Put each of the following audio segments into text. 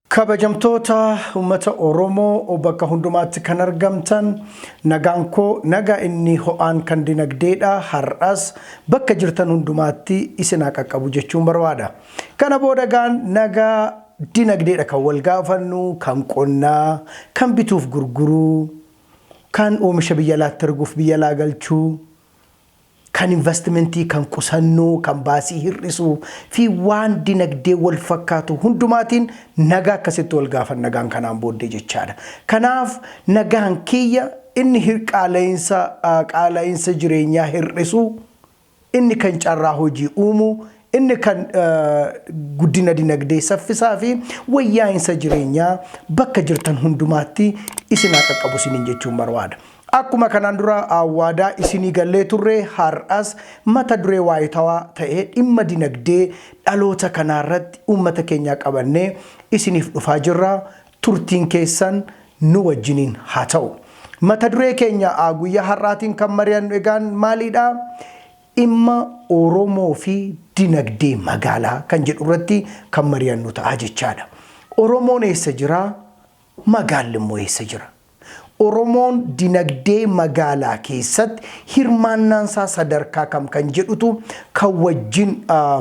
Kabajamtoota uummata Oromoo bakka hundumaatti kan argamtan, nagaan koo nagaa inni ho'aan kan dinagdeedha har'as bakka jirtan hundumaatti isin haa qaqqabu jechuun barbaada. Kana booda gaan nagaa dinagdeedha kan wal gaafannu, kan qonnaa, kan bituuf gurguruu, kan oomisha biyya alaatti erguuf biyya alaa galchuu, kan investimentii, kan qusannoo, kan baasii hir'isuu fi waan dinagdee wal fakkaatu hundumaatiin nagaa akkasitti wal gaafan nagaan kanaan booddee jechaadha. Kanaaf nagaan kiyya inni qaala'insa jireenyaa hir'isuu, inni kan carraa hojii uumuu, inni kan guddina dinagdee saffisaa fi wayyaa'insa jireenyaa bakka jirtan hundumaatti isin haa qaqqabu isiniin jechuun barbaada. Akkuma kanaan dura waadaa isinii gallee turre, har'as mata duree waayitawaa ta'e dhimma dinagdee dhaloota kanaa irratti uummata keenyaa qabannee isiniif dhufaa jirra. Turtiin keessan nu wajjiniin haa ta'u. Mata duree keenya guyyaa har'aatiin kan mari'annu egaan maaliidha? Dhimma Oromoo fi dinagdee magaalaa kan jedhu irratti kan mari'annu ta'a jechaadha. Oromoon eessa jira? Magaalli immoo eessa jira? Oromoon dinagdee magaalaa keessatti hirmaannaansaa sadarkaa kam kan jedhutu kan wajjin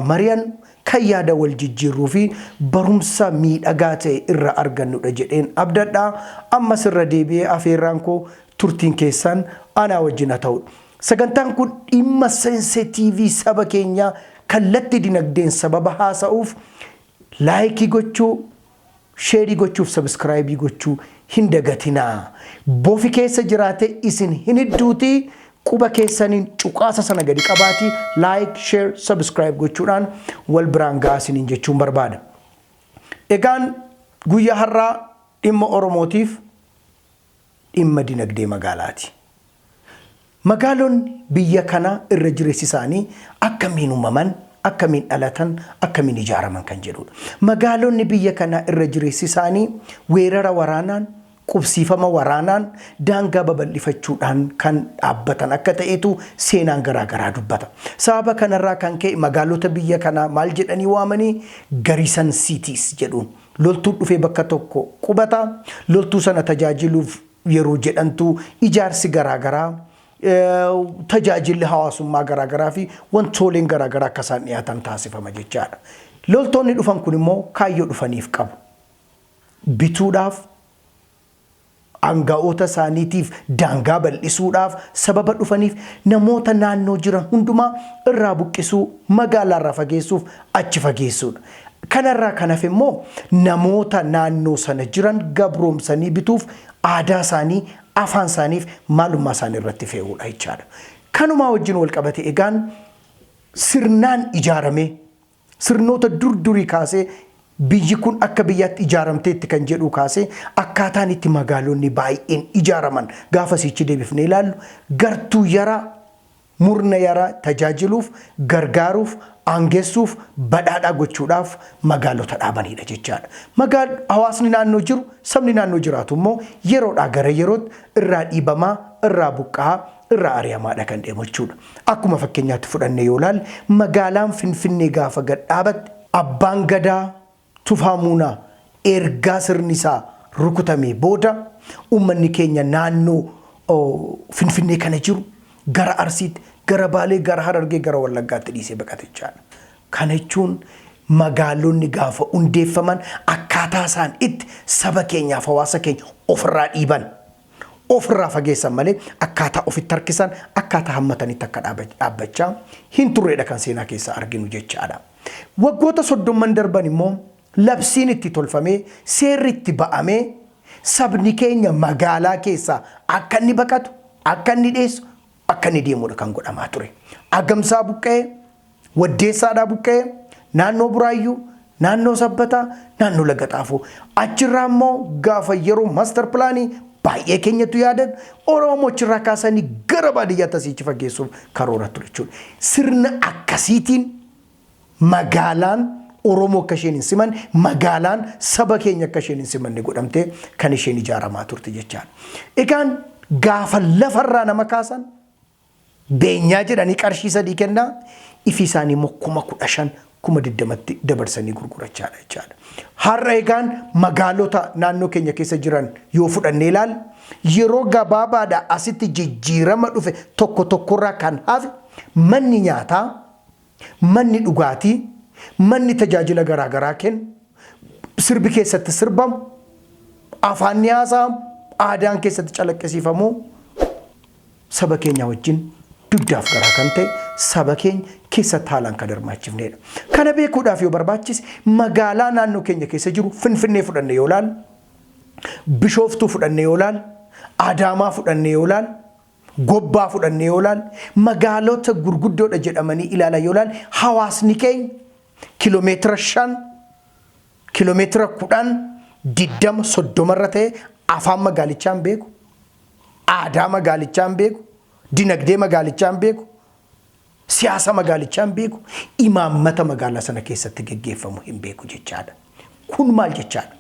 mari'annu, kan yaada wal jijjiirruu fi barumsa miidhagaa ta'e irra argannudha jedheen abdadha. Ammas irra deebi'ee afeerraan koo turtiin keessan anaa wajjin haa ta'udha. Sagantaan kun dhimma sensetiivii saba keenyaa kallattii dinagdeen sababa haasa'uuf like gochuu, share gochuuf subscribe gochuu hin dagatinaa. Bofi keessa jiraate isin hin hidduutii quba keessaniin cuqaasa sana gadi qabaatii like, share, subscribe gochuudhaan wal biraan ga'aa isiniin jechuun barbaada. Egaan guyyaa har'aa dhimma Oromootiif dhimma dinagdee magaalaati. Magaalonni biyya kanaa irra jireessi isaanii akkamiin uumaman, akkamiin dhalatan, akkamiin ijaaraman kan jedhudha. Magaalonni biyya kanaa irra jireessi isaanii weerara waraanaan, qubsiifama waraanaan, daangaa babal'ifachuudhaan kan dhaabbatan akka ta'etu seenaan garaa garaa dubbata. Sababa kanarraa kan ka'e magaalota biyya kanaa maal jedhanii waamanii? Garrison cities jedhuun. Loltuun dhufee bakka tokko qubata. Loltuu sana tajaajiluuf yeroo jedhantu ijaarsi garaa garaa, tajaajilli hawaasummaa garaa garaa fi wantooleen garaa garaa akka isaan dhiyaatan taasifama jechaadha. Loltoonni dhufan kun immoo kaayyoo dhufaniif qabu. Bituudhaaf, aanga'oota isaaniitiif daangaa bal'isuudhaaf sababa dhufaniif namoota naannoo jiran hundumaa irraa buqqisuu, magaalaarraa fageessuuf achi fageessuudha. Kanarraa kan hafe immoo namoota naannoo sana jiran gabroomsanii bituuf aadaa isaanii, afaan isaaniif maalummaa isaanii irratti fe'uudha jechaadha. Kanumaa wajjin wal qabate egaan sirnaan ijaaramee sirnoota dur durii kaasee biyyi kun akka biyyaatti ijaaramteetti kan jedhu kaasee akkaataan itti magaalonni baay'een ijaaraman gaafa sichi deebifnee ilaallu gartuu yaraa, murna yaraa tajaajiluuf, gargaaruuf, aangessuuf, badhaadhaa gochuudhaaf magaalota dhaabanidha jechaadha. Hawaasni naannoo jiru, sabni naannoo jiraatu immoo yeroodhaa gara yerootti irraa dhiibamaa, irraa buqqa'aa, irraa ari'amaadha kan deemu jechuudha. Akkuma fakkeenyaatti fudhannee yoo ilaalle, magaalaan Finfinnee gaafa gad dhaabatte abbaan gadaa Tufaa Muunaa ergaa sirni isaa rukutamee booda uummanni keenya naannoo Finfinnee kana jiru gara Arsiitti, gara Baalee, gara Harargee, gara Wallaggaatti dhiisee baqate jechaadha. Kana jechuun magaalonni gaafa hundeeffaman akkaataa isaan itti saba keenyaaf hawaasa keenya ofirraa dhiiban, ofirraa fageessan malee akkaataa ofitti harkisan, akkaataa hammatanitti akka dhaabbachaa hin turredha kan seenaa keessaa arginu jechaadha. Waggoota 30n darban immoo labsiin itti tolfamee, seerri itti ba'amee sabni keenya magaalaa keessaa akka inni baqatu, akka inni dheessu, akka inni deemudha kan godhamaa ture. Agamsaa buqqa'ee, Waddeessaadhaa buqqa'ee, naannoo Buraayyuu, naannoo Sabbataa, naannoo Laga Xaafoo. Achirraa immoo gaafa yeroo master pilaanii Baay'ee keenyatu yaadan Oromoo achirraa kaasanii gara baadiyyaatti asiichi fageessuuf karoora ture jechuudha. Sirna akkasiitiin magaalaan Oromoo akka isheen hin simanne, magaalaan saba keenya akka isheen hin simanne godhamtee kan isheen ijaaramaa turte jechaadha. Egaan gaafa lafarraa nama kaasan beenyaa jedhanii qarshii 3 kennaa, ifii isaanii immoo 15,000, 20,000tti dabarsanii gurgurachaadha jechaadha. Har'a egaan magaalota naannoo keenya keessa jiran yoo fudhannee ilaalle, yeroo gabaabaadha asitti jijjiirama dhufe tokko tokkorraa kan hafe manni nyaataa, manni dhugaatii, manni tajaajila garaa garaa kennu, sirbi keessatti sirbamu, afaanni haasa'amu, aadaan keessatti calaqqisiifamu saba keenya wajjin dugdaaf garaa kan ta'e saba keenya keessatti haalaan kan hirmaachifnedha. Kana beekuudhaaf yoo barbaachise magaalaa naannoo keenya keessa jiru Finfinnee fudhanne yoo ilaalle, Bishooftuu fudhanne yoo ilaalle, Adaamaa fudhanne yoo ilaalle, Gobbaa fudhanne yoo ilaalle, magaalota gurguddoodha jedhamanii ilaalan yoo ilaalle, hawaasni keenya kiiloomeetira 5, kiiloomeetira 10, 20, 30 irra ta'e afaan magaalichaa hin beeku, aadaa magaalichaa hin beeku, dinagdee magaalichaa hin beeku, siyaasa magaalichaa hin beeku, imaammata magaalaa sana keessatti geggeeffamu hin beeku jechaadha. Kun maal jechaadha?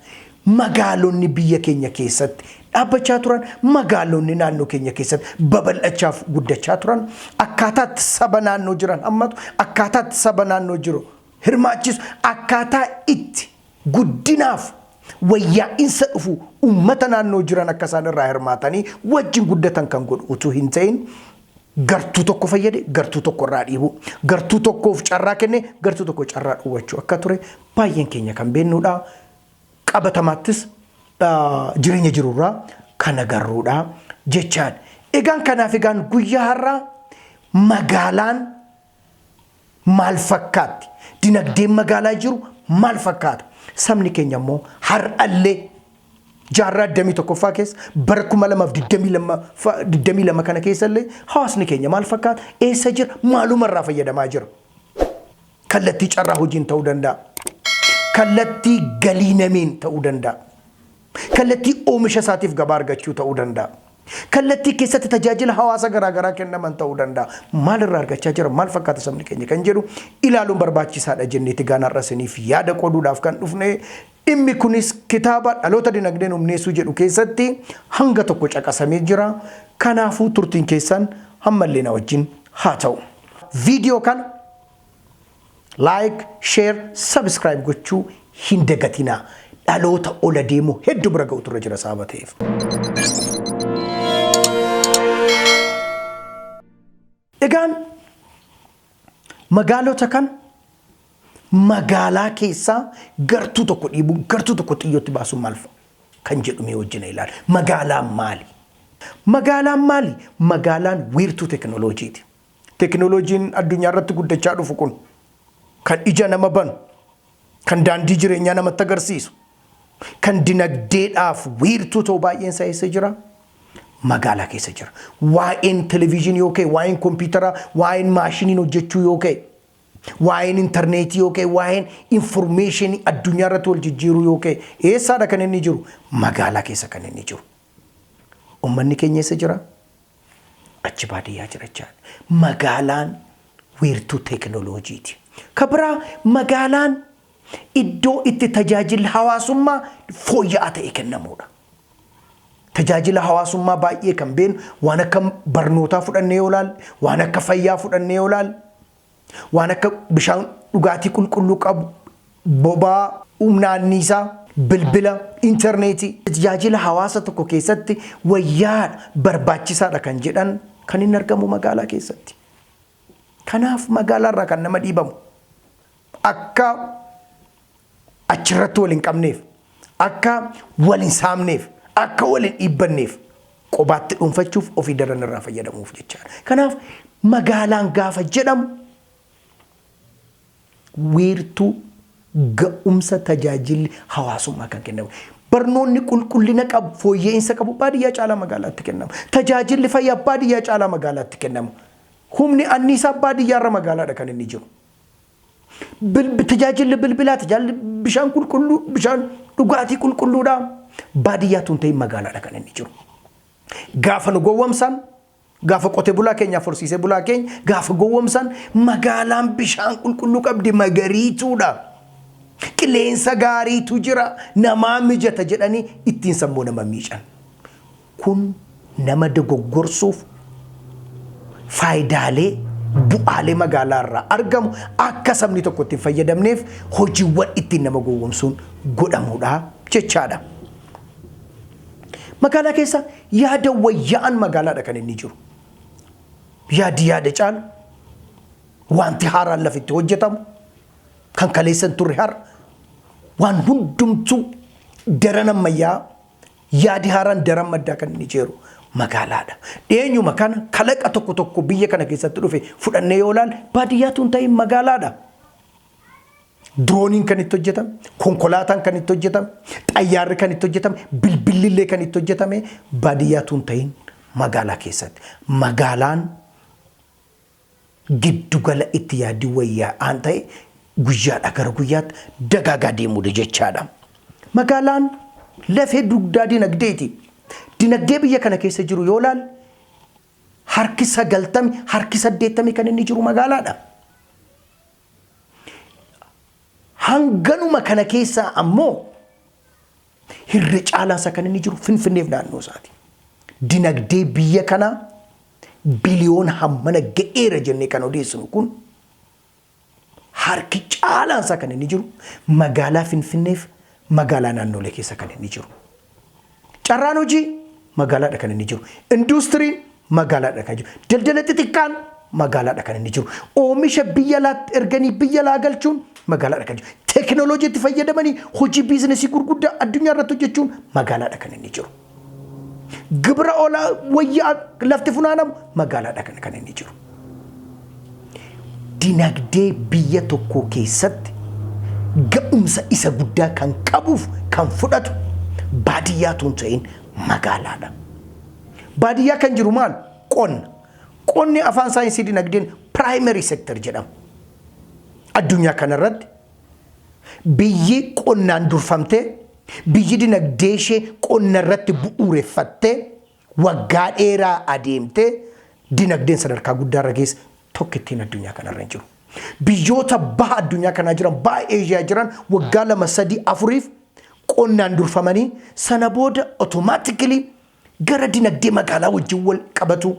Magaalonni biyya keenya keessatti dhaabbachaa turan, magaalonni naannoo keenya keessatti babal'achaaf guddachaa turan, akkaataatti saba naannoo jiran hammatu, akkaataatti saba naannoo jiru hirmaachisu, akkaataa itti guddinaaf wayyaa'insa dhufu uummata naannoo jiran akka isaan irraa hirmaatanii wajjin guddatan kan godhu utuu hin ta'in, gartuu tokko fayyade gartuu tokko irraa dhiibuu, gartuu tokkoof carraa kenne gartuu tokko carraa dhowwachuu akka ture baay'een keenya kan beeknudha. Qabatamaattis jireenya jirurraa kan agarruudha jechaan. Egaan kanaaf egaan guyyaa har'aa magaalaan maal fakkaatti? Dinagdeen magaalaa jiru maal fakkaata? Sabni keenya immoo har'allee jaarraa 21ffaa keessa bara 2022 kana keessa illee hawaasni keenya maal fakkaata? Eessa jira? Maaluma irraa fayyadamaa jira? Kallattii carraa hojiin ta'uu danda'a. Kallattii galii nameen ta'uu danda'a. Kallattii oomisha isaatiif gabaa argachuu ta'uu danda'a. Kallattii keessatti tajaajila hawaasa garaagaraa kennaman ta'uu danda'a. Maal irraa argachaa jira? Maal fakkaata sabni keenya kan jedhu ilaaluun barbaachisaadha jenneeti gaan har'a isiniif yaada qooduudhaaf kan dhufne. Dhimmi kunis kitaaba Dhaloota Dinagdeen Humneessuu jedhu keessatti hanga tokko caqasamee jira. Kanaafuu turtiin keessan ammallee na wajjin haa ta'u. Viidiyoo kana like, share, subscribe gochuu hin dagatinaa. Dhaloota ola deemu hedduu bira ga'utu irra jira sababa ta'eef. Egaan magaalota kan magaalaa keessaa gartuu tokko dhiibuu, gartuu tokko xiyyootti baasuun maal kan jedhu mee wajjin ilaala. Magaalaan maali? Magaalaan maali? Magaalaan wiirtuu teknooloojiiti. Teknooloojiin addunyaa irratti guddachaa dhufu kun kan ija nama banu, kan daandii jireenyaa namatti agarsiisu, kan dinagdeedhaaf wiirtuu ta'u baay'een isaa eessa jira? Magaalaa keessa jira. Waa'een televezyiinii yoo ka'e, waa'een kompiitaraa, waa'een maashiniin hojjechuu yoo ka'e, waa'een intarneetii yoo ka'e, waa'een informeeshinii addunyaa irratti wal jijjiiruu yoo ka'e, eessaadha kan inni jiru? Magaalaa keessa kan inni jiru. Uummanni keenya eessa jira? Achi baadiyyaa jira jechaadha. Magaalaan wiirtuu teekinooloojiiti. Ka biraa magaalaan iddoo itti tajaajilli hawaasummaa fooyya'aa ta'e kennamuudha. Tajaajila hawaasummaa baay'ee kan beeknu waan akka barnootaa fudhannee yoo ilaalle, waan akka fayyaa fudhannee yoo ilaalle, waan akka bishaan dhugaatii qulqulluu qabu, boba'aa, humna anniisaa, bilbila, intarneetii. Tajaajila hawaasa tokko keessatti wayyaadha, barbaachisaadha kan jedhan kan inni argamu magaalaa keessatti. Kanaaf magaalaarraa kan nama dhiibamu akka achirratti wal hin qabneef, akka wal hin saamneef, akka wal hin dhiibbanneef qobaatti dhuunfachuuf ofii daran irraa fayyadamuuf jechaadha. Kanaaf magaalaan gaafa jedhamu wiirtuu ga'umsa tajaajilli hawaasummaa kan kennamu. Barnoonni qulqullina qabu, fooyya'insa qabu baadiyyaa caalaa magaalaatti kennama. Tajaajilli fayyaa baadiyyaa caalaa magaalaatti kennama. Humni anniisaa baadiyyaarra magaalaadha kan inni jiru. Tajaajilli bilbilaa, tajaajilli bishaan qulqulluu, bishaan dhugaatii qulqulluudha. Baadiyyaatu hin ta'in magaalaadha kan inni jiru. Gaafa nu gowwomsan, gaafa qote bulaa keenyaaf horsiisee bulaa keenya gaafa gowwomsan, magaalaan bishaan qulqulluu qabdi, magariituudha. Qilleensa gaariitu jira, namaa mijata jedhanii ittiin sammuu nama miican. Kun nama dogoggorsuuf, faayidaalee bu'aalee magaalaa irraa argamu akka sabni tokko ittiin fayyadamneef hojiiwwan ittiin nama gowwomsuun godhamudha jechaadha. Magaalaa keessa yaada wayyaa'an magaalaadha kan inni jiru. Yaadi yaada caalu, wanti haaraan lafitti hojjetamu kan kaleessan turre, har'a waan hundumtuu daran ammayyaa, yaadi haaraan daran maddaa kan inni jiru magaalaadha. Dhiyeenyuma kana kalaqa tokko tokko biyya kana keessatti dhufe fudhannee yoo ilaalle, baadiyyaatu hin ta'in, magaalaadha. Dirooniin kan itti hojjetame, konkolaataan kan itti hojjetame, xayyaarri kan itti hojjetame, bilbilli kan itti hojjetame baadiyyaatu hin ta'in, magaalaa keessatti. Magaalaan giddugala itti yaadii wayyaa'aan ta'e guyyaadhaa gara guyyaatti dagaagaa deemuudha jechaadha. Magaalaan lafee dugdaa dinagdeeti. Dinagdee biyya kana keessa jiru yoo ilaalle, harki 90, harki 80 kan inni jiru magaalaadha. Hanganuma kana keessaa ammoo hirra caalaansa kan inni jiru Finfinneef naannoo isaati. Dinagdee biyya kanaa biliyoona hammana ga'eera jennee kan odeessinu kun, harki caalaansaa kan inni jiru magaalaa Finfinneef magaalaa naannolee keessa kan inni jiru. Carraan hojii magaalaadha kan inni jiru. Induustiriin magaalaadha kan jiru. Daldala xixiqqaan magaalaadha kan inni jiru. Oomisha biyya alaatti erganii biyya alaa galchuun magaalaadha kan jiru. Teekinooloojiitti fayyadamanii hojii biizinesii gurguddaa addunyaa irratti hojjechuun magaalaadha kan inni jiru. Gibira olaa wayyaa lafti funaanamu magaalaadha kan inni jiru. Dinagdee biyya tokkoo keessatti ga'umsa isa guddaa kan qabuuf kan fudhatu baadiyyaatu hin ta'in, magaalaadha. Baadiyyaa kan jiru maal? Qonna. Qonni afaan saayinsii dinagdeen primary sector jedhama. Addunyaa kanarratti biyyi qonnaan durfamtee, biyyi dinagdee ishee qonna irratti bu'uureffattee waggaa dheeraa adeemtee dinagdeen sadarkaa guddaa irra geesse tokkittiin addunyaa kanarra hin jiru. Biyyoota baha addunyaa kanaa jiran, baha Eeshiyaa jiran, waggaa 2, 3, 4f qonnaan durfamanii sana booda automatically gara dinagdee magaalaa wajjin wal qabatu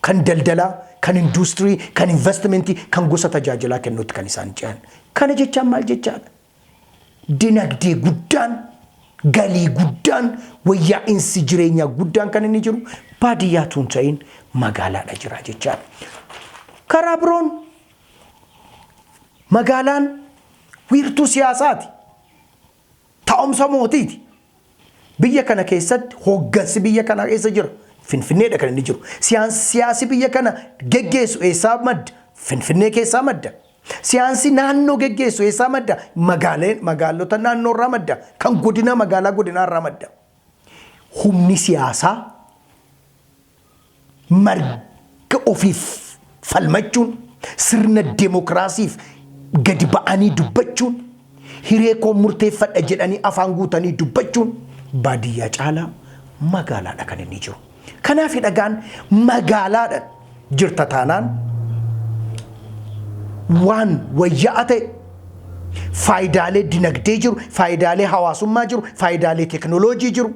kan daldalaa, kan industirii, kan investimentii, kan gosa tajaajilaa kennuutti kan isaan ce'an. Kana jechaan maal jechaadha? Dinagdee guddaan, galii guddaan, wayyaa'insi jireenyaa guddaan kan inni jiru baadiyyaatu hin ta'in, magaalaadha jira jechaadha. Karaa biroon magaalaan wiirtuu siyaasaati. Taa'umsa mootiiti. Biyya kana keessatti hooggansi biyya kana keessa jira. Finfinneedha kan inni jiru. Siyaasi biyya kana geggeessu eessaa madda? Finfinnee keessaa madda. Siyaasni naannoo geggeessu eessaa madda? Magaalota naannoo irraa madda. Kan godinaa magaalaa godinaa irraa madda. Humni siyaasaa marga ofiif falmachuun, sirna deemokiraasiif gadi ba'anii dubbachuun, hiree koo murteeffadha jedhanii afaan guutanii dubbachuun baadiyyaa caalaa magaalaadha kan inni jiru. Kanaaf dhagaan magaalaadha jirta taanaan, waan wayya'a ta'e, faayidaalee dinagdee jiru, faayidaalee hawaasummaa jiru, faayidaalee teekinooloojii jiru,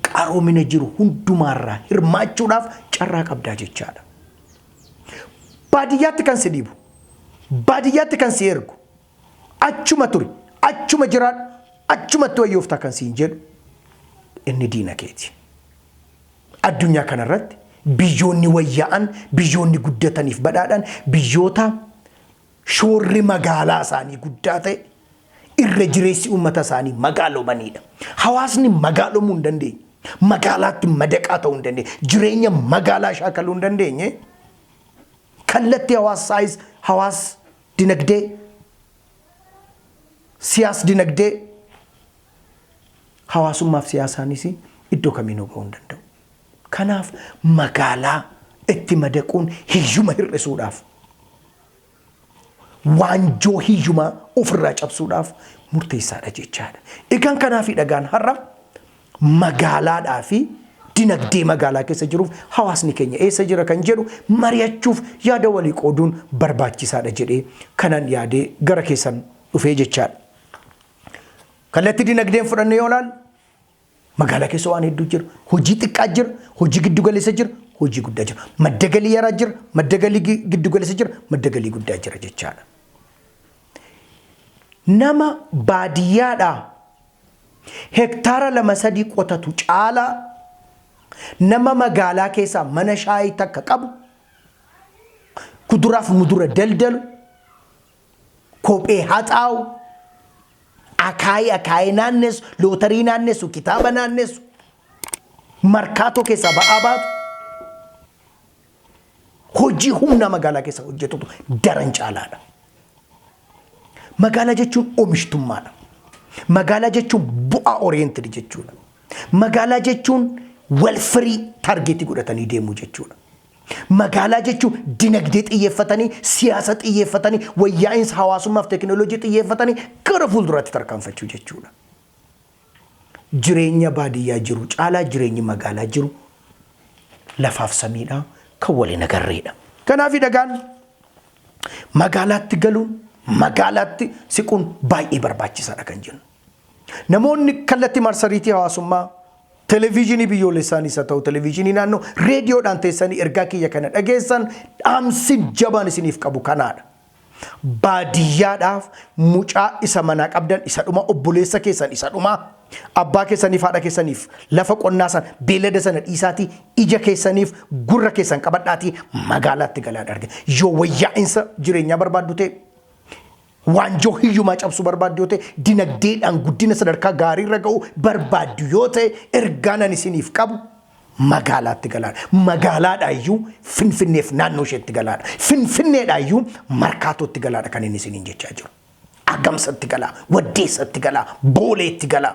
qaroomina jiru hundumaarraa hirmaachuudhaaf carraa qabdaa jechaadha. Baadiyyaatti kan si dhiibu, baadiyyaatti kan si ergu, achuma turi, achuma jiraadhu, achumatti wayyooftaa kan siin jedhu inni diina keeti. Addunyaa kanarratti biyyoonni wayyaa'an, biyyoonni guddataniif badhaadhan biyyoota shoorri magaalaa isaanii guddaa ta'e, irra jireessi uummata isaanii magaalomanidha. Hawaasni magaalomuu hin dandeenye, magaalaatti madaqaa ta'uu hin dandeenye, jireenya magaalaa shaakaluu hin dandeenye, kallattii hawaas hawaas dinagdee, siyaas dinagdee, hawaasummaaf siyaasaanis iddoo kamiinuu ga'uu hin danda'u. Kanaaf magaalaa itti madaquun hiyyuma hir'isuudhaaf, waanjoo hiyyumaa ofirraa cabsuudhaaf murteessaadha jechaadha. Egaan kanaaf dhagaan har'a magaalaadhaa fi Dinagdee magaalaa keessa jiruuf hawaasni keenya eessa jira kan jedhu mari'achuuf, yaada walii qooduun barbaachisaadha jedhee kanan yaadee gara keessan dhufee jechaadha. Kallattii dinagdeen fudhanne yoo ilaalle, magaalaa keessa waan hedduu jira. Hojii xiqqaa jira, hojii giddu galeessa jira, hojii guddaa jira. Madda galii yaraa jira, madda galii giddu galeessa jira, madda galii guddaa jira jechaadha. Nama baadiyyaadhaa hektaara lama sadii qotatu caalaa nama magaalaa keessaa mana shaayii takka qabu, kuduraaf mudura daldalu, kophee haxaawu, akaayii akaayii naannessu, lootarii naannessu, kitaaba naannessu, Markaatoo keessaa ba'aa baatu, hojii humnaa magaalaa keessa hojjetutu daran caalaadha. Magaalaa jechuun oomishtummaadha. Magaalaa jechuun bu'aa oriented jechuudha. Magaalaa jechuun welfare target godhatanii deemuu jechuudha. Magaalaa jechuun dinagdee xiyyeeffatanii, siyaasa xiyyeeffatanii, wayyaa'insa hawaasummaaf teekinooloojii xiyyeeffatanii gara fuulduraatti tarkaanfachuu jechuudha. Jireenya baadiyyaa jiru caalaa jireenyi magaalaa jiru lafaaf samiidha, kan waliin agarreedha. Kanaaf dhagaan magaalaatti galuun, magaalaatti siquun baay'ee barbaachisaadha kan jennu. Namoonni kallattii marsariitii hawaasummaa, televezyiinii biyyoolessaanis haa ta'u televezyiinii naannoo, reediyoodhaan teessanii ergaa kiyya kana dhageessan, dhaamsi jabaan isiniif qabu kanaadha. Baadiyyaadhaaf mucaa isa manaa qabdan isa dhuma, obboleessa keessan isa dhumaa, abbaa keessaniif haadha keessaniif lafa qonnaa sana, beellada sana dhiisaatii, ija keessaniif gurra keessan qabadhaatii magaalaatti galaadha arge. Yoo wayyaa'insa jireenyaa barbaaddu ta'e, waanjoo hiyyumaa cabsuu barbaaddu yoo ta'e, dinagdeedhaan guddina sadarkaa gaariirra ga'uu barbaaddu yoo ta'e, ergaan ani isiniif qabu magaalaatti galaadha. Magaalaadhaayyuu Finfinneef naannoo isheetti galaadha. Finfinneedhaayyuu Markaatootti galaadha kan inni isiniin jechaa jiru. Agamsatti galaa, Waddeessatti galaa, Booleetti galaa.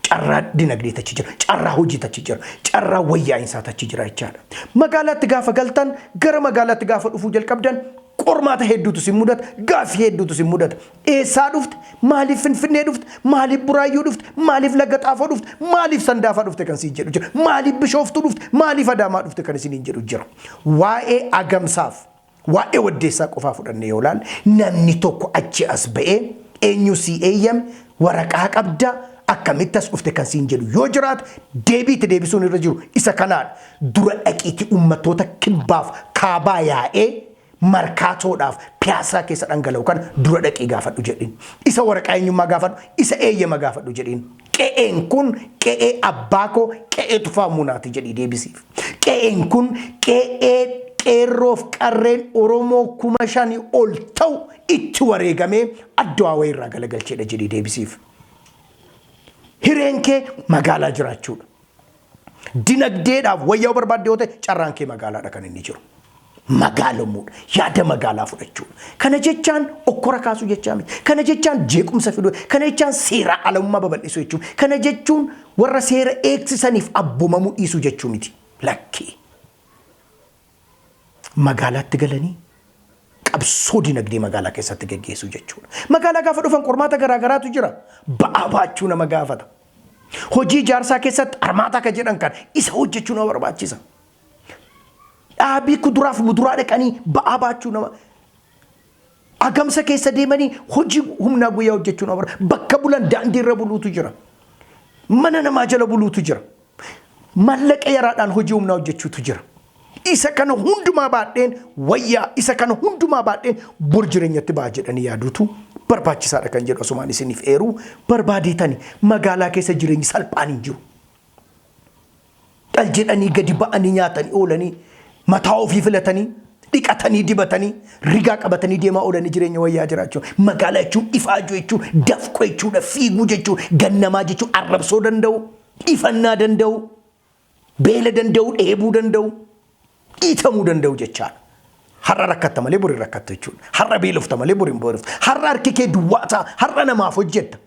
Carraa dinagdee tachi jira, carraa hojii tachi jira, carraa wayyaa'insaa tachi jira jechaadha. Magaalaatti gaafa galtan, gara magaalaatti gaafa dhufuu jalqabdan, qormaata hedduutu si mudata, gaaffii hedduutu si mudata. Eessaa dhufte? Maaliif Finfinnee dhufte? Maaliif Buraayyuu dhufte? Maaliif Laga Xaafoo dhufte? Maaliif Sandaafaa dhufte kan siin jedhu jira. Maaliif Bishooftuu dhufte? Maaliif Adaamaa dhufte kan isiniin jedhu jira. Waa'ee Agamsaaf, waa'ee Waddeessaa qofaa fudhannee yoo ilaalle, namni tokko achi as ba'ee eenyu sii eeyyame, waraqaa qabdaa, akkamitti as dhufte kan siin jedhu yoo jiraate, deebii itti deebisuun irra jiru isa kanaadha. Dura dhaqiitii uummattoota kibbaaf kaabaa yaa'ee Markaatoodhaaf Piyaasaa keessa dhangala'u kana dura dhaqii gaafadhu jedhiin. Isa waraqaa eenyummaa gaafadhu, isa eeyyama gaafadhu jedhiin. Qe'een kun qe'ee abbaa koo, qe'ee Tufaa Muunaati jedhii deebisiif. Qe'een kun qe'ee qeerroof qarreen Oromoo 5,000 ol ta'u itti wareegamee Addawaawayii irraa galagalcheedha jedhii deebisiif. Hireen kee magaalaa jiraachuudha. Dinagdeedhaaf wayyaa'uu barbaadde yoo ta'e, carraan kee magaalaadha kan inni jiru. Magaalomuudha. Yaada magaalaa fudhachuudha. Kana jechaan okkora kaasuu jechaa miti. Kana jechaan jeequmsa fiduu. Kana jechaan seera alummaa babal'isuu jechuun. Kana jechuun warra seera eegsisaniif abboomamuu dhiisuu jechuu miti. Lakkii. Magaalaatti galanii qabsoo dinagdee magaalaa keessatti geggeessuu jechuudha. Magaalaa gaafa dhufan qormaata garaa garaatu jira. Ba'aa baachuu nama gaafata. Hojii ijaarsaa keessatti armaataa kan jedhan kan isa hojjechuu nama barbaachisa. Dhaabii kuduraaf muduraa dhaqanii ba'aa baachuu nama, Agamsa keessa deemanii hojii humnaa guyyaa hojjechuu nama barbaachisa. Bakka bulan daandii irra buluutu jira. Mana namaa jala buluutu jira. Maallaqa yaraadhaan hojii humnaa hojjechuutu jira. Isa kana hundumaa baadheen wayyaa, isa kana hundumaa baadheen bor jireenyatti ba'a jedhanii yaaduutu barbaachisaadha kan jedhu asumaan isiniif eeruu barbaadeetani. Magaalaa keessa jireenyi salphaan hin jiru. Dhal jedhanii gadi ba'anii nyaatanii oolanii, mataa ofii filatanii, dhiqatanii, dibatanii, rigaa qabatanii deemaa oolanii jireenya wayyaa jiraachuu. Magaalaa jechuun ifaajuu jechuun, dafquu jechuudha, fiiguu jechuun, gannamaa jechuun, arrabsoo danda'u, ifannaa danda'u, beela danda'u, dheebuu danda'u, dhiitamuu danda'u jechaadha. Har'a rakkatta malee bori rakkatta jechuudha. Har'a beelofta malee bori hin beeloftu. Har'a harki kee duwwaa ta'a. Har'a namaaf hojjetta.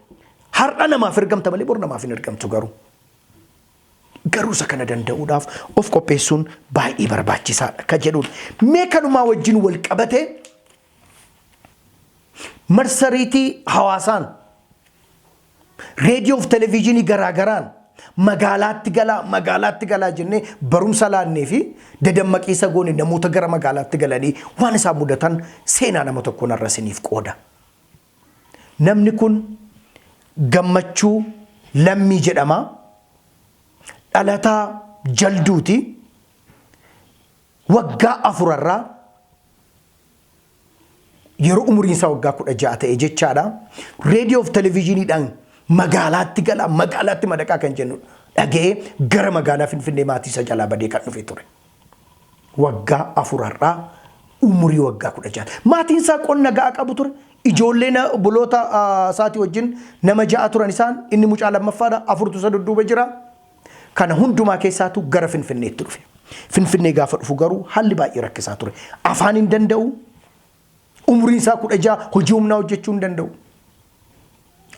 Har'a namaaf ergamta malee bor namaaf hin ergamtu garuu. Garuu isa kana danda'uudhaaf of qopheessuun baay'ee barbaachisaadha ka jedhuudha. Mee kanumaa wajjin wal qabatee marsariitii hawaasaan, reediyoo fi televezyiinii garaa garaan Magaalaatti galaa, magaalaatti galaa jennee barumsa laannee fi dadammaqiisa goone namoota gara magaalaatti galanii waan isaan mudatan seenaa nama tokkoon har'a isiniif qooda. Namni kun Gammachuu Lammii jedhama. Dhalataa Jalduuti. Waggaa afurarraa yeroo umuriin isaa waggaa 16 ta'e jechaadha. Reediyoo fi televezyiiniidhaan magaalaatti galaa, magaalaatti madaqaa kan jennu dhaga'ee gara magaalaa Finfinnee maatii isaa jalaa badee kan dhufe ture. Waggaa afurarraa umurii waggaa 16. Maatiin isaa qonna ga'aa qabu ture. Ijoollee obboloota isaatii wajjin nama ja'a turan isaan, inni mucaa lammaffaadha, afurtu isa dudduuba jira. Kana hundumaa keessaatu gara Finfinneetti dhufe. Finfinnee gaafa dhufu garuu haalli baay'ee rakkisaa ture. Afaan hin danda'u. Umriin isaa 16, hojii humnaa hojjechuu hin danda'u.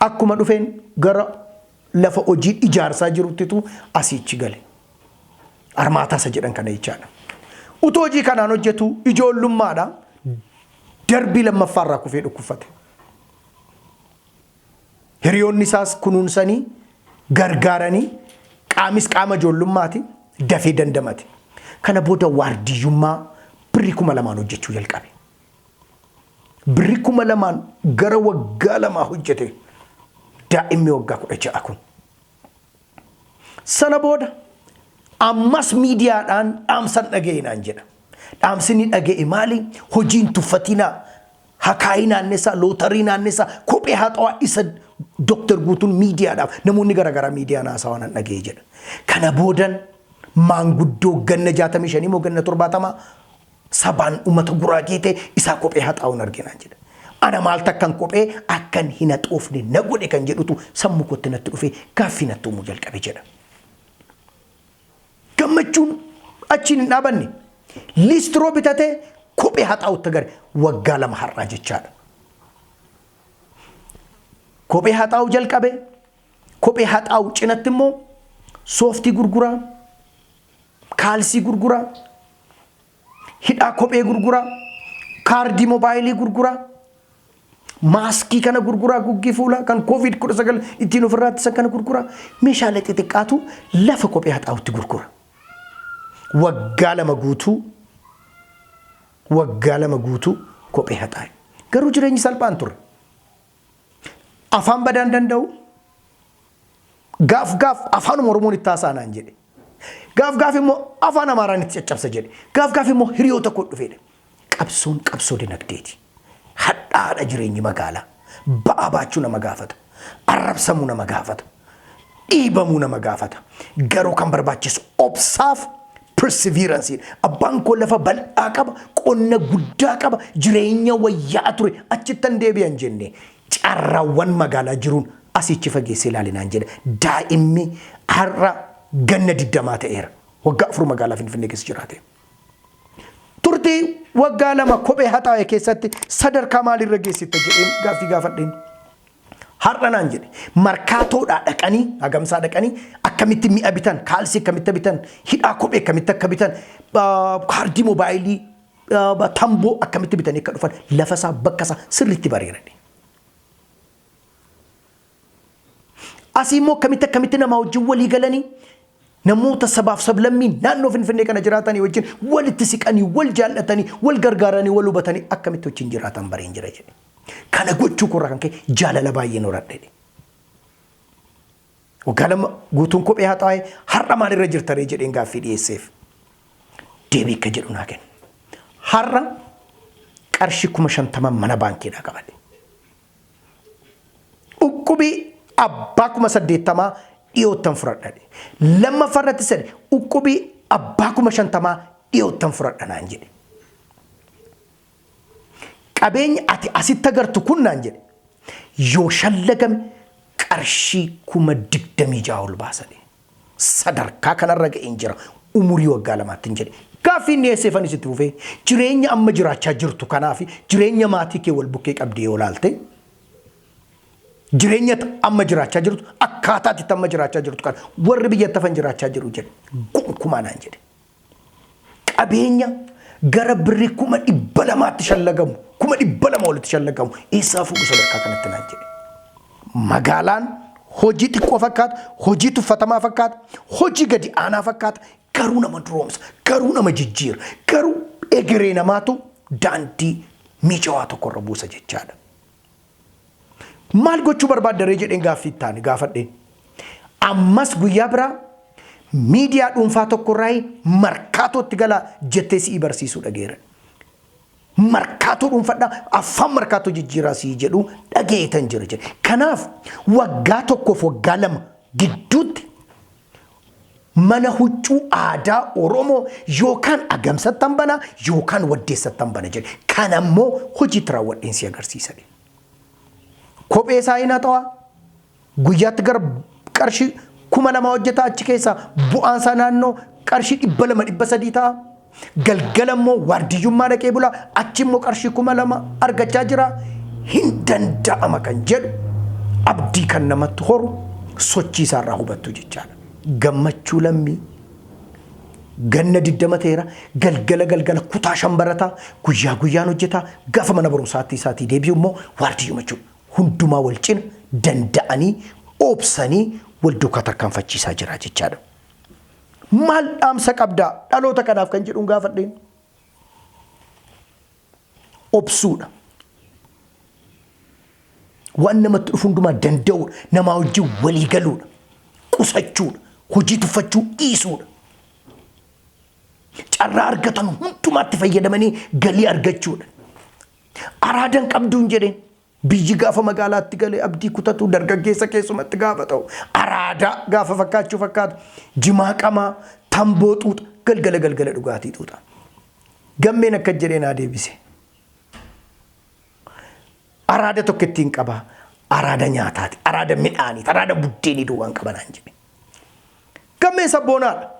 Akkuma dhufeen gara lafa hojii ijaarsaa jiruttitu asiichi gale. Armaataa isa jedhan kana jechaadha. Utuu hojii kanaan hojjetu ijoollummaadha. Darbii lammaffaarraa kufee dhukkubfate. Hiriyoonni isaas kunuunsanii gargaaranii, qaamis qaama ijoollummaati, dafee dandamate. Kana booda waardiyyummaa birrii 2000n hojjechuu jalqabe. Birrii 2000n gara waggaa lamaa hojjete daa'imni waggaa 16 kun. Sana booda ammas miidiyaadhaan dhaamsan dhaga'e naan jedha. Dhaamsi inni dhaga'e maali? Hojii hin tuffatinaa. Hakaayii naannessaa, lootarii naannessaa, kophee haxawaa isa Dooktar Guutuun miidiyaadhaaf namoonni garaagaraa miidiyaan haasawaa nan dhaga'e jedha. Kana boodan maanguddoo ganna 65 moo ganna 70 sabaan uummata Guraagee ta'e isaa kophee haxaa'uun arginaan jedha. Ana maal takkan kophee akkan hin haxoofne na godhe kan jedhutu sammuu kootti natti dhufee gaaffii natti uumuu jalqabe jedha. Gammachuun achiin hin dhaabanne. Liistiroo bitatee kophee haxaa'utti gare waggaa 2 har'aa jechaadha. Kophee haxaa'uu jalqabe. Kophee haxaa'u cinatti immoo sooftii gurguraa, kaalsii gurguraa, hidhaa kophee gurguraa, kaardii moobaayilii gurguraa, maaskii kana gurguraa, guggii fuulaa kan covid 19 ittiin ofirraa ittisan kana gurguraa, meeshaalee xixiqqaatu lafa kophee haxaa'utti gurgura. Waggaa 2 guutuu, waggaa 2 guutuu kophee haxaa'e. Garuu jireenyi salphaan ture. Afaan badaan danda'u, gaaf gaaf afaanuma Oromoon itti haasa'a naan jedhe. Gaaf gaaf immoo afaan Amaaraan itti caccabsa jedhe. Gaaf gaaf immoo hiriyoota koo dhufeedha. Qabsoon qabsoo dinagdeeti. Hadhaadha jireenyi magaalaa. Ba'aa baachuu nama gaafata. Arrabsamuu nama gaafata. Dhiibamuu nama gaafata. Garuu kan barbaachisu obsaaf perseverance. Abbaan koo lafa bal'aa qaba, qonna guddaa qaba, jireenya wayyaa ture, achittan deebi'an jenne carraawwan magaalaa jiruun asiichi fageessee ilaalinaan jedha. Daa'imni har'a ganna 20 ta'eera. Waggaa 4 magaalaa Finfinnee keessa jiraate. Turtii waggaa 2 kophee haxaa'e keessatti sadarkaa maalirra geessitta jedheen gaaffii gaafadheen. Har'a naan jedhe, markaatoodhaa dhaqanii, hagamsaa dhaqanii akkamitti mi'a bitan, kaalsii akkamitti bitan, hidhaa kophee akkamitti akka bitan, kaardii moobaayilii, tamboo akkamitti bitanii akka dhufan lafa isaa bakka isaa sirriitti bareeradhe. Asii immoo akkamitti akkamitti namaa wajjin walii galanii namoota sabaaf sablammii naannoo Finfinnee kana jiraatanii wajjin walitti siqanii, wal jaallatanii, wal gargaaranii, wal hubatanii akkamitti wajjin jiraatan bareen jira jedhe. Kana gochuu koorraa kan ka'e jaalala baay'een horadhe jedhe. Waggaa 2 guutuun kophee haxaa'e har'a maalirra jirtaree jedheen gaaffii dhiyeesseef. Deebii akka jedhu naa kenne. Har'a qarshii 50,000 mana baankiidhaa qabadhe. Uqqubii abbaa 80,000 dhiyoottan fudhadha. Lammaffaa irratti sadi uqqubii abbaa 50,000 dhiyoottan fudhadha naan jedhe. Qabeenya ati asitti agartu kun naan jedhe yoo shallagame qarshii 26,000 ol baasadhe. Sadarkaa kanarra ga'een jira umurii waggaa lamaatti hin jedhe. Gaaffii inni dhiyeesseefanis itti fufee, jireenya amma jiraachaa jirtu kanaa fi jireenya maatii kee wal bukkee qabdee yoo laalte, jireenya amma jiraachaa jirtu akkaataa itti amma jiraachaa jirtu kana warri biyyatti hafan jiraachaa jiru jedhe. Gonkumaa naan jedhe. Qabeenya gara birrii 200,000tti shallagamu, 200,000 olitti shallagamu eessaa fuudhu sadarkaa kanatti naan jedhe. Magaalaan Hojii xiqqoo fakkaata, hojii tuffatamaa fakkaata, hojii gadi aanaa fakkaata, garuu nama duroomsa, garuu nama jijjiira, garuu egeree namaatu daandii mijaawaa tokkorra buusa jechaadha. Maal gochuu barbaadda ree jedheen gaaffii itti aane gaafadheen. Ammas guyyaa biraa miidiyaa dhuunfaa tokkorraa Markaatootti galaa jettee si'ii barsiisuu dhageera. Markaatoo dhuunfadhaa afaan Markaatoo jijjiiraa si'ii jedhu dhageetan jira jedhe. Kanaaf waggaa tokkoof waggaa 2 gidduutti mana huccuu aadaa Oromoo yookaan Agamsattan bana yookaan Waddeessattan bana jedhe. Kana immoo hojiitti raawwadheen si agarsiisa jedhe. Kophee isaa hin haxawaa. Guyyaatti gara qarshii 2000 hojjeta achi keessaa bu'aan isaa naannoo qarshii 200 300 ta'a. Galgala immoo waardiyyummaa dhaqee bula achi immoo qarshii 2000 argachaa jira. Hin danda'ama kan jedhu abdii kan namatti horu sochii isaarraa hubattu jechaadha. Gammachuu Lammii ganna 20 ta'eera galgala galgala kutaa 5 barataa guyyaa guyyaan hojjetaa gaafa mana barumsaatti isaatii deebi'u immoo waardiyyuma jechuudha. Hundumaa wal cina danda'anii obsanii wal duukaa tarkaanfachiisaa jira jechaadha. Maal dhaamsa qabdaa dhaloota kanaaf kan jedhuun gaafadheen? Obsuudha. Waan namatti dhufu hundumaa danda'uudha. Namaa wajjin walii galuudha. Qusachuudha. Hojii tuffachuu dhiisuudha. Carraa argatan hundumaatti fayyadamanii galii argachuudha. Araadan qabduun jedheen. Biyyi gaafa magaalaatti galee abdii kutatu dargaggeessa keessumatti gaafa ta'u araadaa gaafa fakkaachuu fakkaatu jimaa qamaa tamboo xuuxa galgala galgala dhugaatii xuuxa. Gammeen akka jedhee naa deebise. Araada tokko ittiin qaba. Araada nyaataati. Araada midhaaniiti. Araada buddeenii duwwaan qaba naan jedhe. Gammeen sabboonaadha.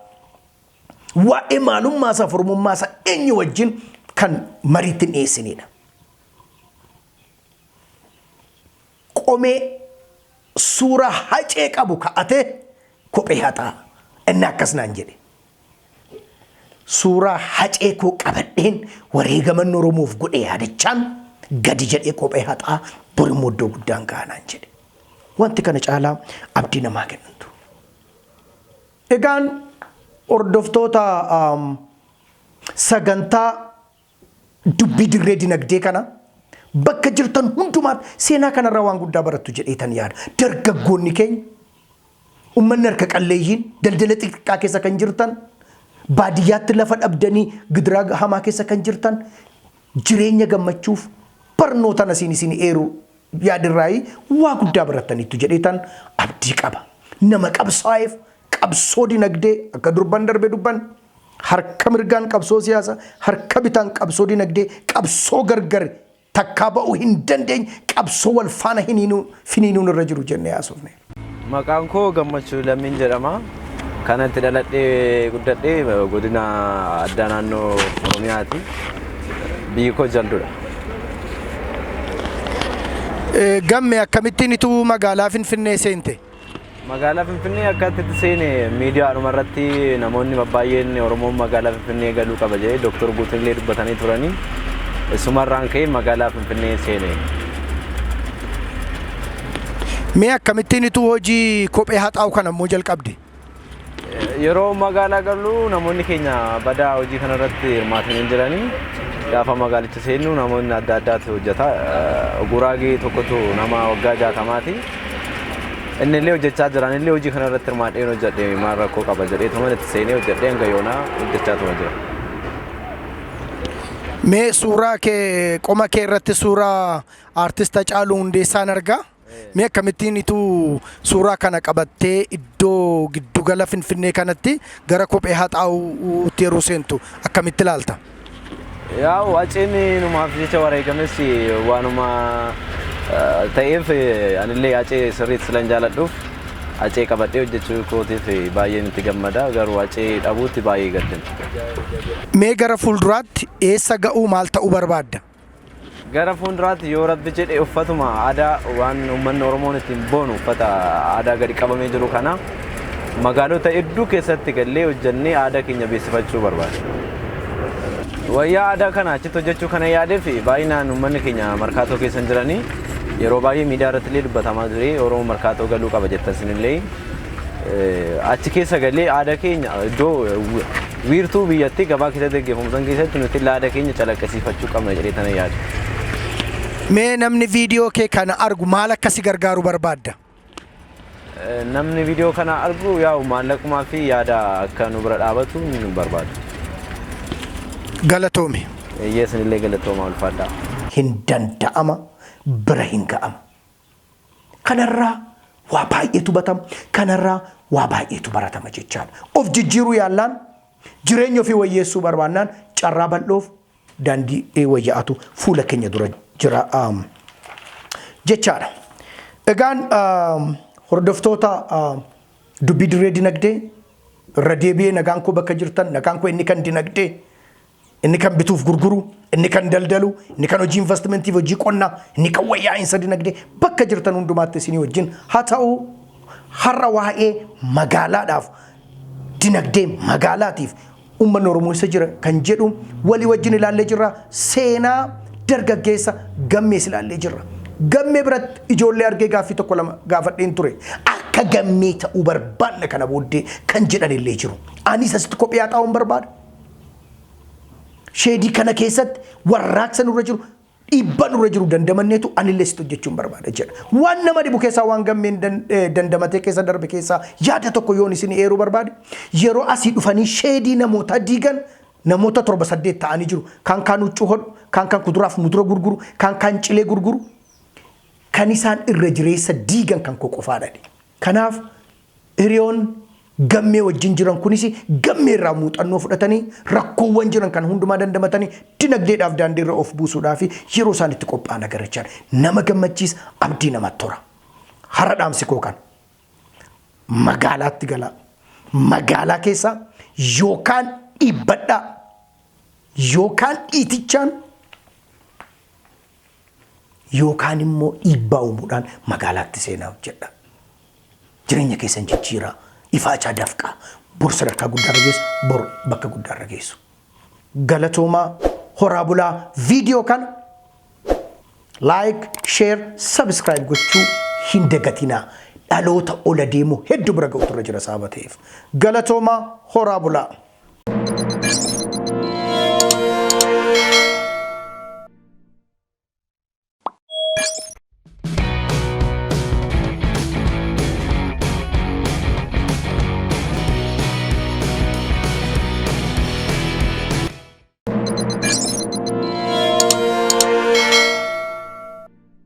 Waa'ee maalummaa isaa oromummaa isaa eenyu wajjin kan mariitti hin dhiyeessinedha. Qomee suuraa Hacee qabu ka'atee kophee haxaa. Inni akkas naan jedhe. Suuraa Hacee koo qabadheen wareegaman Oromoof godhe yaadachaan gadi jedhee kophee haxaa borimmoo iddoo guddaan ga'a naan jedhe. Wanti kana caalaa abdii namaa kennantu. Egaan hordoftoota sagantaa dubbii dirree dinagdee kana bakka jirtan hundumaatti seenaa kanarraa waan guddaa barattu jedheetan yaada. Dargaggoonni keenya, ummanni harka qalleeyyiin, daldala xixiqqaa keessa kan jirtan, baadiyyaatti lafa dhabdanii gidiraa hamaa keessa kan jirtan, jireenya gammachuuf barnootaan asiin isin eeru yaadirraayii waa guddaa barattaniittu jedheetan abdii qaba. Nama qabsaa'eef qabsoo dinagdee akka durban darbe dubban harka mirgaan qabsoo siyaasaa, harka bitaan qabsoo dinagdee, qabsoo gargar takkaa ba'uu hin dandeenye, qabsoo wal faana finiinuun irra jiru jennee haasofne. Maqaan koo Gammachuu Lammiin jedhama. Kan itti dhaladhee guddadhee godina addaa naannoo Oromiyaati. Biyyi koo Jalduudha. Gamme akkamittiin ituu magaalaa Finfinnee seente? Magaalaa Finfinnee akka itti seene miidiyaadhuma irratti namoonni babbaay'een Oromoon magaalaa Finfinnee galuu qaba jedhee Dooktor Guutuun illee dubbatanii turanii. Isumarraan ka'ee magaalaa Finfinnee seene. Mee akkamittiin ituu hojii kophee haxaa'u kana immoo jalqabde? Yeroo magaalaa gallu namoonni keenya badaa hojii kanarratti hirmaatanii jiranii. Gaafa magaalicha seennu namoonni adda addaatu hojjeta. Guraagee tokkotu nama waggaa 60ti. Inni illee hojjechaa jira. Ani illee hojii kanarratti hirmaadheen hojjedhe maal rakkoo qaba jedhee tuman itti seenee hojjedhee hanga yoonaa hojjechaa tuma jira. Mee suuraa kee qoma kee irratti suuraa aartist Hacaaluu Hundeessaan argaa. Mee akkamittiin ituu suuraa kana qabattee iddoo giddugala Finfinnee kanatti gara kophee haxaa'uutti yeroo seentu akkamitti ilaalta? Yaa'u Haceen numaaf jecha wareegames waanuma ta'eef anillee Hacee sirriitti silan jaaladhuuf Hacee qabadhee hojjechuu kootiif baay'een itti gammada garuu Hacee dhabuutti baay'ee gaddina. Mee gara fuulduraatti eessa ga'uu maal ta'uu barbaadda? Gara fuulduraatti yoo Rabbi jedhe uffatuma aadaa waan uummanni Oromoon ittiin boonu uffata aadaa gadi qabamee jiru kana magaalota hedduu keessatti gallee hojjennee aadaa keenya beeksifachuu barbaada. Wayyaa aadaa kana achitti hojjechuu kana yaadeef baay'inaan uummanni keenya Markaatoo keessa hin jiranii. Yeroo baay'ee miidiyaa irratti illee dubbatamaa ture Oromoo markaatoo galuu qaba jettan sinillee achi keessa galee aadaa keenya iddoo wiirtuu biyyattii gabaa keessatti gaggeeffamu san keessatti nuti illee aadaa keenya calaqqisiifachuu qabna jedhee tana yaada. Mee namni viidiyoo kee kana argu maal akka si gargaaru barbaadda? Namni viidiyoo kana argu yaa'u maallaqumaa fi yaada akka nu bira dhaabatu nu barbaada. Galatoomi. Eeyyee isinillee galatoomaa ulfaadhaa. Hin danda'ama bira hin ga'ama. Kanarraa waa baay'eetu hubatama. Kanarraa waa baay'eetu baratama jechaadha. Of jijjiiruu yaallaan jireenya ofii wayyeessuu barbaannaan carraa bal'oof daandii wayyaa'atu fuula keenya dura jira jechaadha. Egaan hordoftoota dubbii dirree dinagdee irra deebi'ee nagaan koo bakka jirtan nagaan koo inni kan dinagdee inni kan bituuf gurguru inni kan daldalu inni kan hojii investimentii hojii qonnaa inni kan wayyaa'insa dinagdee bakka jirtan hundumaatti isinii wajjin haa ta'u har'a waa'ee magaalaadhaaf dinagdee magaalaatiif uummanni Oromoo isa jira kan jedhu walii wajjin ilaallee jirra. Seenaa dargaggeessa gammees ilaallee jirra. Gammee biratti ijoollee argee gaaffii tokko lama gaafadheen ture. Akka gammee ta'uu barbaanna kana booddee kan jedhan illee jiru. Anis asitti kophee haxaa'uun barbaada. Sheedii kana keessatti warraaqsa nurra jiru dhiibbaa nurra jiru dandamanneetu anillee sitti hojjechuun barbaada jedha. Waan nama dhibu keessaa waan gammeen dandamatee keessa darbe keessaa yaada tokko yoon isin eeruu barbaade yeroo asii dhufanii sheedii namoota diigan namoota torba saddeet ta'anii jiru. Kaan kaan huccuu hodhu, kaan kaan kuduraaf mudura gurguru, kaan kaan cilee gurguru. Kan isaan irra jireessa diigan kan koo qofaadha. Kanaaf hiriyoon gammee wajjin jiran kunis gammee irraa muuxannoo fudhatanii rakkoowwan jiran kan hundumaa dandamatanii dinagdeedhaaf daandii irra of buusuudhaaf yeroo isaan itti qophaa'an agarrachaa nama gammachiisa abdii namatti tora. Har'a dhaamsi koo kana. Magaalaatti galaa. Magaalaa keessaa yookaan dhiibbadhaa yookaan dhiitichaan yookaan immoo dhiibbaa uumuudhaan magaalaatti seenaa hojjedha. Jireenya keessan jijjiiraa, ifaachaa dafqaa, bor sadarkaa guddaarra geessu, bor bakka guddaarra geessu. Galatoomaa horaa bulaa viidiyoo kana like, share, subscribe gochuu hin dagatinaa. Dhaloota ola deemu hedduu bira ga'utu irra jira sababa ta'eef. Galatoomaa horaa bulaa.